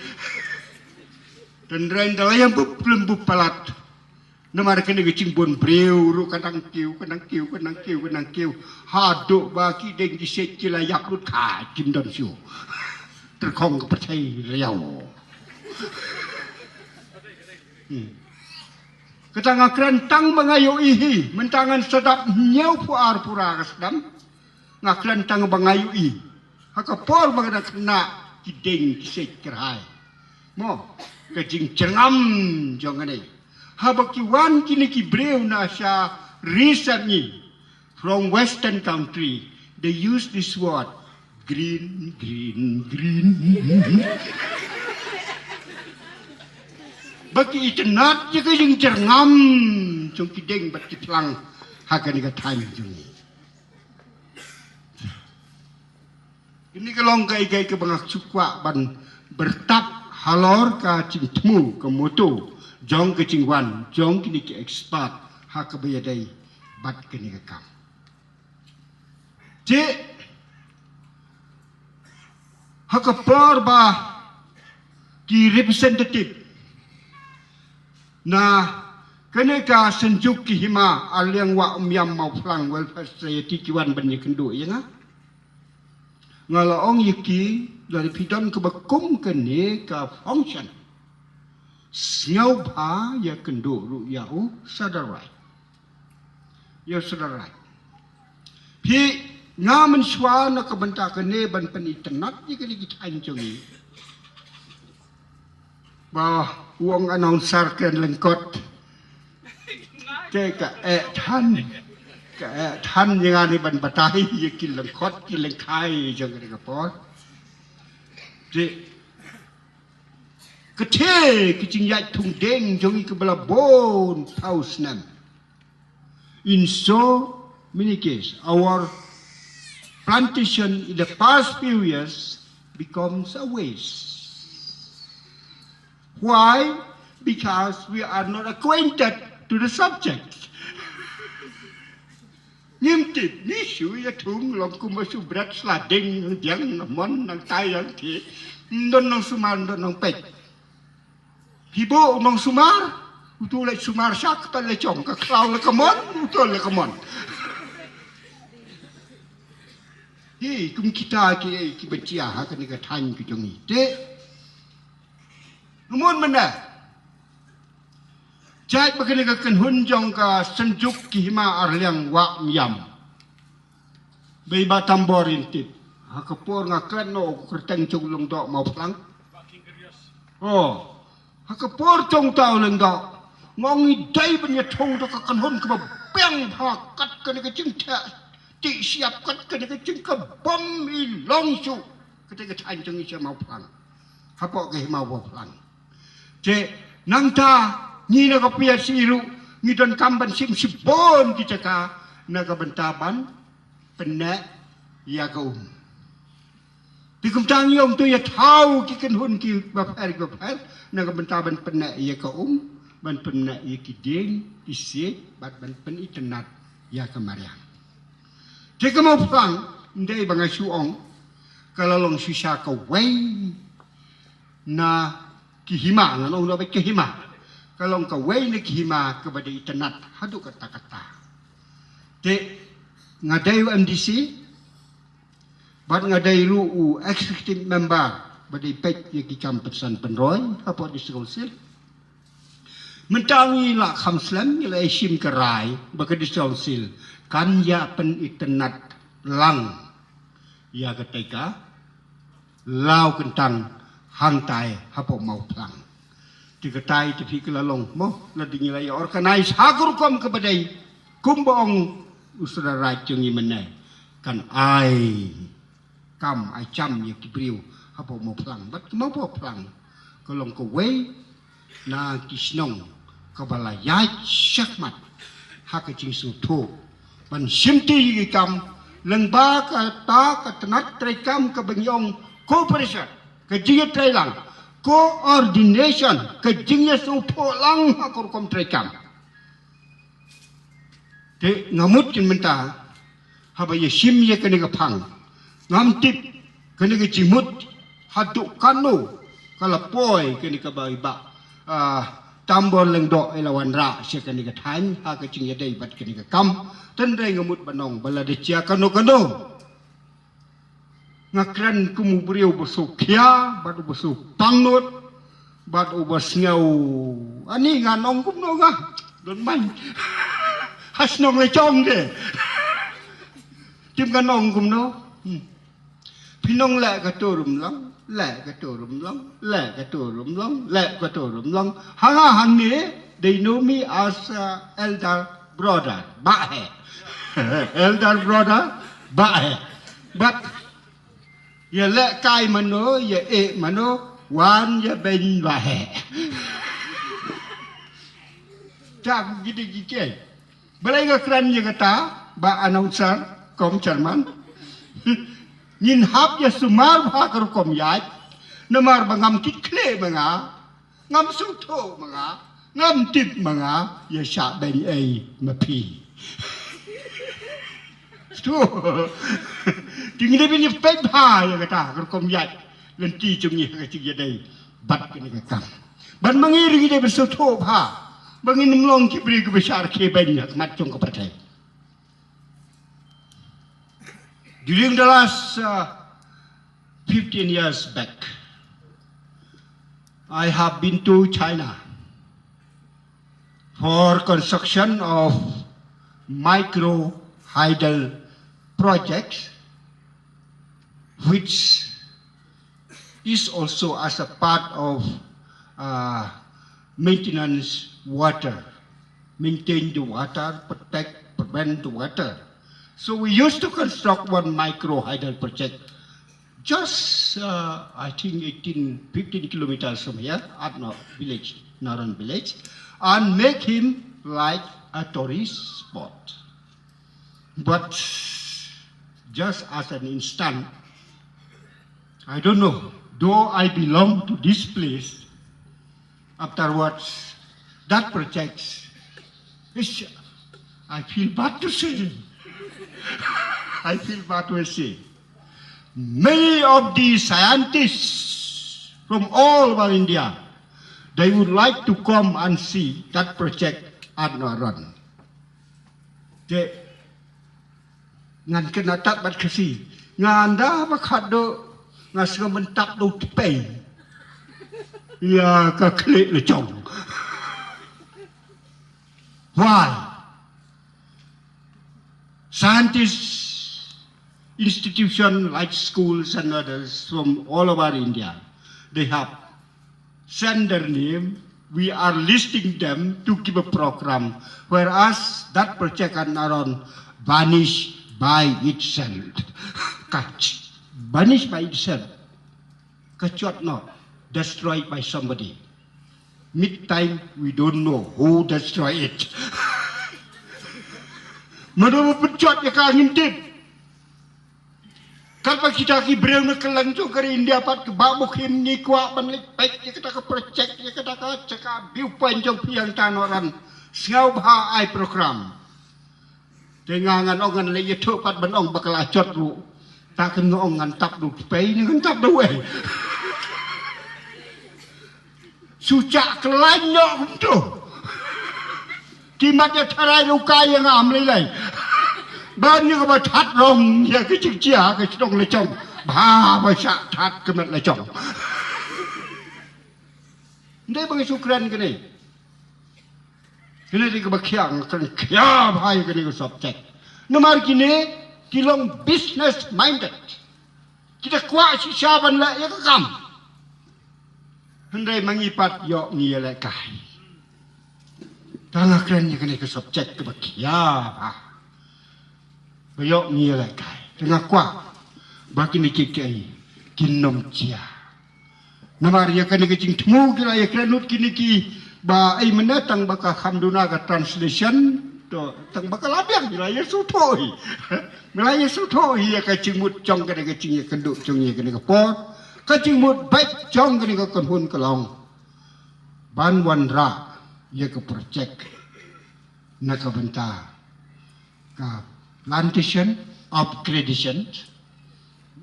Tynrai da la ïa bup lem bup palat. Namar kane ka jingbun briew ruh ka nang kiew, ka nang kiew, ka nang kiew, ka nang kiew. Haduh ba ki dieng ki siej ki la ïap lut ka kim don shuh. Tyrkhong ka pyrthei riaw. Hmm. Kata nga kren tang ba nga ïohi hi, mynta ngan sa dap hynñiewphew ar pura ka sdang. Nga kren tang ba nga ïohi. Ha ka por ba nga dang khynnah ki dieng ki siej kyrhai. Mo, ka jingjyrngam jong kane. Haba ki wan kine ki briew na sha ri sep ngi from western country, they use this word, green, green, green. Ba ki itynnad ïa ka jingjyrngam jong ki dieng bad ki phlang ha kane ka thaiñ jong ngi. Kine ka long kaei kaei kaba nga shu kwah ban byrtap halor ka jingthmu ka motto jong ka jingwan jong kine ki expert ha kaba ïadei bad kane ka kam. Te ha ka por ba ki representative na kane ka Synjuk ki Hima Arliang Wah Umiam Mawphlang Welfare Society ki wan ban ïakynduh ïa nga, nga la ong ïa ki, lada phi don kaba kum kane ka function, sngewbha ïakynduh ruh ïa u Sadar Raid. Ïa u Sadar Raid. Phi, nga mynshuwa na ka bynta kane ban pynitynnad ïa kane ki thaiñ jong ngi. Ba u ong announcer kren lyngkot. Te ka eh than. Ka eh than ïa nga ne ban batai ïa ki lyngkot ki lyngkhai jong kane ka por. Te ka the ki jingïaid thung dieng jong ngi kaba la bun thaw snem. In so many cases, our plantation in the past few years becomes a waste. Why? Because we are not acquainted to the subject. Ngim tip, ngi shu ïa thung long kumba shu bret sla ding, diang, mon, nang tai, yang ti. Don nang sumar, don nang pek. Hi bo u nongsumar, uto u leit sumar sha ka pale chong, ka khlaw la ka mon, uto la ka mon. Hi, kum kita ki, ki ba jia ha kane ka thaiñ ka jong ngi. Te, namun mynta, jait ba kane ka kynhun jong ka Synjuk ki Hima Arliang Wah Umiam. Ba i Bah Tambor in tip. Ha ka por nga klet noh u kyrteng jong u Lyngdoh Mawphlang. Oh. Ha ka por jong uta u Lyngdoh. Nga ong i dei ban ïathuh da ka kynhun kaba biang bha kat kane ka jingtheh. Ti siap kat kane ka jingkabom i long shuh. Kata ka thaiñ jong i sha Mawphlang. Hapoh ka Hima Mawphlang. Te nangta ngi na ka P R C ruh ngi donkam ban shim shibun ki jaka na ka bynta ban pynneh ïa ka um. Te kumta ngi ong to ïa thaw ki kynhun ki bapher ki bapher na ka bynta ban pynneh ïa ka um, ban pynneh ïa ki dieng ki siej bad ban pynitynnad ïa ka mariang. Te ka Mawphlang ndei ba nga shu ong ka la long shisha kawei na ki hima, ngan ong da bad ki hima. Ka long kawei na ki hima kaba dei itynnad haduh katta katta. Te nga dei u M D C bad nga dei ruh u executive member ba dei peit ïa ki kam pynsan pynroi hapoh District Council. Mynta ngi la kham slem ngi la ïashim ka rai ba ka District Council kan ïa pynitynnad lang ïa katei ka law kyntang hangtai hapoh Mawphlang. Te katai te phi ka la long mo, la dei ngi la ïa organize ha ka rukom kaba dei kumba ong u Sra Raij jong ngi mynne, kan ai kam ai jam ïa ki briew hapoh Mawphlang. Bad ka Mawphlang ka long kawei na ki shnong kaba la ïaid shakhmat ha ka jingsngewthuh ban shimti ïa ki kam lyngba kata ka tnat treikam kaba ngi ong cooperation, ka jingïatreilang, coordination, ka jingïasngewthuh lang ha ka rukom treikam. Te nga mut kin mynta haba ïashim ïa kane ka phang, ngam tip kane ka jingmut haduh katno ka la poi kane kaba i Bah, ah, Tambor Lyngdoh i la wanrah sha kane ka thaiñ ha ka jingïadei bad kane ka kam. Tynrai nga mut ban ong ba lada jia kano kano, nga kren kum u briew uba sngewkhia bad uba sngewpangnud bad uba sngew, ani ngan ong kumno nga, don main ha shnong la jong de. Tim ngan ong kumno? Hmm. Pynong leh ka turum long, leh ka turum long, leh ka turum long, leh ka turum long. Hanga hangne, they know me as, uh, elder brother. Bah he. Elder brother, bah he. But ïa leh kai mano, ïa eh mano, wan ïa ben bah he. Ta gidi gidi. Balei nga kren ïa kata, Bah announcer, kum chairman. Ngin hap ïa sumar bha ka rukom ïaid. Namar ba ngam kit khleh ma nga, ngam sngewthuh ma nga, ngam tip ma nga, ïa shah beiñ ei ma phi. Tu. Te ngi dei ban ïa peit bha ïa kata ka rukom ïaid lynti jong ngi ha ka jingïadei bad kane ka kam. Bad ma ngi ruh ngi dei ban sngewthuh bha ba ngin ym long ki briew kiba shah rkhie beiñ ha khmat jong ka pyrthei. During the last uh, fifteen years back, I have been to China for construction of micro hydel projects, which is also as a part of uh, maintenance water, maintain the water, protect, prevent the water. So we used to construct one micro hydel project just, uh, I think, eighteen, fifteen kilometers from here at Naran village, Naran village, and make him like a tourist spot. But just as an instant, I don't know, though I belong to this place, afterwards, that project, ish, I feel bad to say. I feel bad to say. Many of the scientists from all over India, they would like to come and see that project at Naran. Te ngan kynnoh tad bad Khasi. Ngan da ba khadduh nga sngewmyntap da u tpei ïa ka khlieh la jong. Why? Scientists, institution like schools and others from all over India, they have send their name, we are listing them to give a program, whereas that project at Naran vanished by itself. Catch. Vanished by itself. Kachot not destroyed by somebody. Mid time, we don't know who destroyed it. Mano ba pynchot ïa ka ngim tip. Katba kita ki briew na kylleng jong ka ri India pat kiba mukhim ngi kwah ban leit peit ïa kata ka project, ïa kata ka jaka view point jong phi hangta Naran. Sngewbha ai program. Te nga ngan ong ngan leit ïathuh pat ban ong ba ka la jot ruh. Ta kan nga ong ngan tap da u tpei ne ngan tap da uwei. Shu chah khlaiñ noh kumto. Ki mat ïa tharai ruh ka ïa nga am lei lei. Ban ïa kaba that rong ïa ka jingjia ka shnong la jong. Bha ba shah that ka met la jong. Ndei ba ngi shu kren kane. Kane dei kaba khia, nga kren khia bha ïa kane ka subject. Namar kine ki long business minded. Kita kwah shisha ban leh ïa ka kam. Hynrei ma ngi pat ïoh ngi ïalehkai. Tang nga kren ïa kane ka subject kaba khia bha. Ba ïoh ngi ïalehkai. Te nga kwah ba kine kiei kiei kin ym jia. Namar ïa kane ka jingthmu ki la ïakren lut kine kiba ei mynta tang ba ka kham duna ka translation. To tang ba ka la biang ki la ïasngewthuh hi. Ki la ïasngewthuh hi ïa ka jingmut jong kane ka jingïakynduh jong ïa kane ka por. Ka jingmut beit jong kane ka kynhun ka long ban wanrah ïa ka project na ka bynta ka plantation upgradation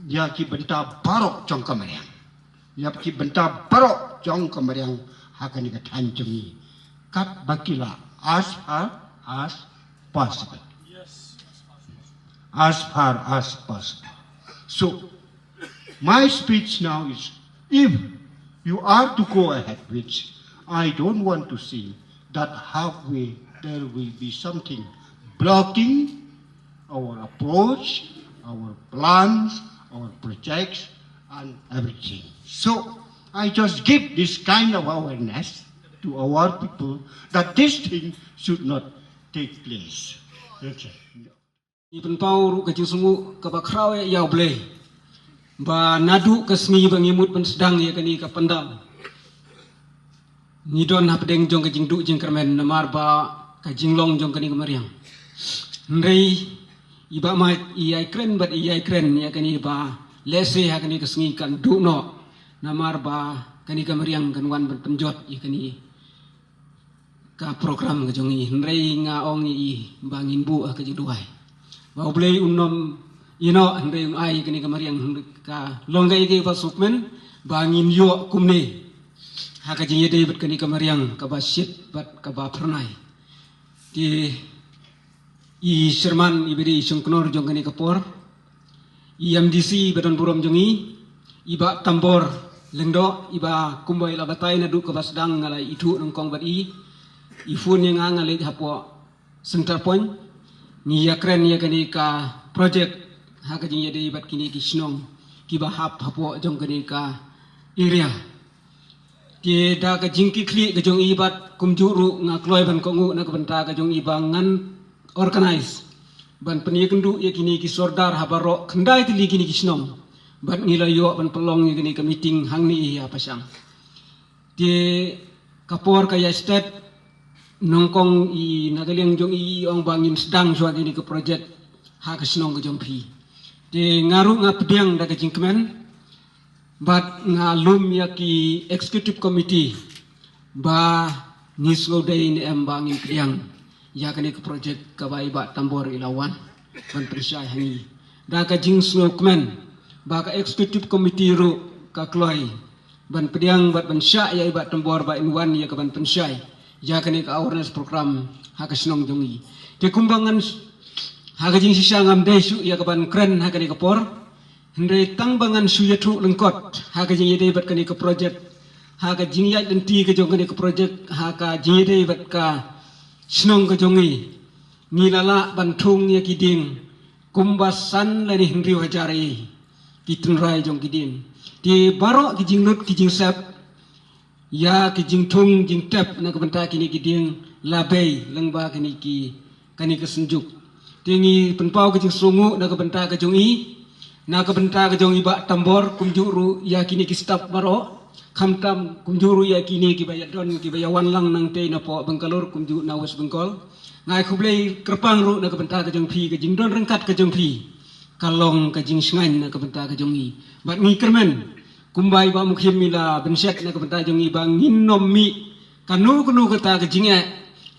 ïa ki bynta baroh jong ka mariang. Ïa ki bynta baroh jong ka mariang ha kane ka thaiñ jong ngi. Katba ki lah as far as possible. As far as possible. So, my speech now is, if you are to go ahead, which I don't want to see, that halfway there will be something blocking our approach, our plans, our projects, and everything. So, I just give this kind of awareness to our people that this thing should not take place. That's it. Ngi pynpaw ruh ka jingsngewnguh kaba khraw ïa U Blei ba naduh ka sngi ba ngi mut ban sdang ïa kane ka pandal, ngi don hapdeng jong ka jingduh jingkyrmen namar ba ka jinglong jong kane ka mariang. Hynrei i Bah Mike i ïai kren bad i ïai kren ïa kane ba Lehse ha kane ka sngi kan duh noh, namar ba kane ka mariang kan wan ban pynjot ïa kane ka program ka jong i. Hynrei nga ong ïa i ba ngin buh ha ka jingduwai ba U Blei un nym ïehnoh, hynrei un ai kane ka mariang, hynrei ka long kaei kaei ba sngewkmen ba ngin ïoh kumne ha ka jingïadei bad kane ka mariang kaba shit bad kaba phyrnai. Te i chairman iba dei i shongknor jong kane ka por, i M D C iba don burom jong i, i Bah Tambor Lyngdoh, iba kumba i la batai naduh kaba sdang nga la ithuh nyngkong bad i, i phone ïa nga, nga leit hapoh Centrepoint, ngi ïakren ïa kane ka project ha ka jingïadei bad kine ki shnong kiba hap hapoh jong kane ka area. Te da ka jingkitkhlieh ka jong i bad kumjuh ruh nga kloi ban kohnguh na ka bynta ka jong i ba ngan organize ban pynïakynduh ïa kine ki sordar ha baroh khyndai tylli kine ki shnong, bad ngi la ïoh ban pynlong ïa kane ka meeting hangne ïa Pashang. Te ka por ka ïa stet, nyngkong i na ka liang jong i i ong ba ngin sdang shuwa kane ka project ha ka shnong ka jong phi. Te nga ruh nga pdiang da ka jingkmen bad nga lum ïa ki executive committee ba ngi sngewdei ne em ba ngin pdiang ïa kane ka project kaba i Bah Tambor i la wan ban pynshai ha ngi. Da ka jingsngewkmen ba ka executive committee ruh ka kloi ban pdiang bad ban shah ïa i Bah Tambor ba in wan ïa ka ban pynshai ïa kane ka awareness program ha ka shnong jong i. Te kumba ngan ha ka jingshisha ngam dei shuh ïa ka ban kren ha kane ka por. Hynrei tang ba ngan shu ïathuh lyngkot ha ka jingïadei bad kane ka project, ha ka jingïaid lynti ka jong kane ka project ha ka jingïadei bad ka shnong ka jong i, ngi la lah ban thung ïa ki dieng kumba san lane hynriew hajar ei ki tynrai jong ki dieng. Te baroh ki jinglut ki jingsep ïa ki jingthung jingtep na ka bynta kine ki dieng la bei lyngba kine ki, kane ka synjuk. Te ngi pynpaw ka jingsngewnguh na ka bynta ka jong i, na ka bynta ka jong i Bah Tambor, kumjuh ruh ïa kine ki staff baroh, khamtam kumjuh ruh ïa kine kiba ïa don kiba ïa wan lang nangtei napoh Bangalore kumjuh na West Bengal. Nga ai khublei kyrpang ruh na ka bynta ka jong phi, ka jingdon ryngkat ka jong phi ka long ka jingshngaiñ na ka bynta ka jong i. Bad ngi kyrmen kumba i Bah Mukhim i la bynshet na ka bynta jong i ba ngin nym mih kano kano kata ka jingeh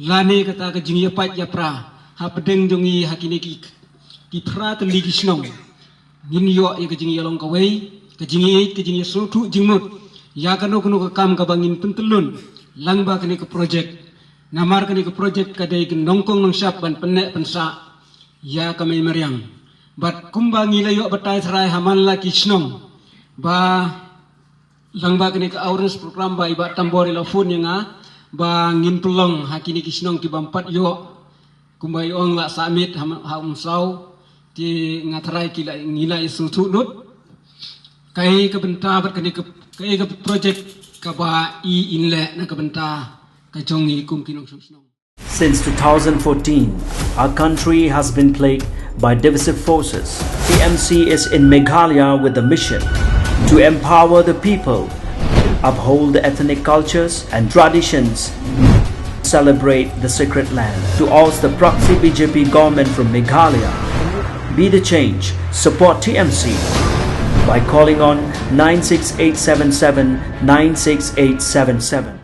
lane kata ka jingïapait ïapra hapdeng jong i ha kine ki, ki phra tylli ki shnong. Ngin ïoh ïa ka jingïalong kawei, ka jingïeit, ka jingïasngewthuh jingmut ïa kano kano ka kam kaba ngin pyntyllun lyngba kane ka project. Namar kane ka project ka dei ka nyngkong nyngshap ban pynneh pynsah ïa ka mei mariang. Bad kumba ngi la ïoh batai tharai ha man la ki shnong ba lyngba kane ka awareness program ba i Bah Tambor i la phone ïa nga ba ngin pynlong ha kine ki shnong ki bym pat ïoh, kumba i ong la sah miet ha, ha Umsaw. Te nga tharai ki la, ngi la ïasngewthuh lut kaei ka bynta bad kane ka, kaei ka project kaba i in leh na ka bynta ka jong i kum ki nongshong shnong. Since two thousand fourteen, our country has been plagued by divisive forces. T M C is in Meghalaya with the mission to empower the people, uphold the ethnic cultures and traditions, celebrate the sacred land. To oust the proxy B J P government from Meghalaya, be the change, support T M C by calling on nine six eight seven seven nine six eight seven seven.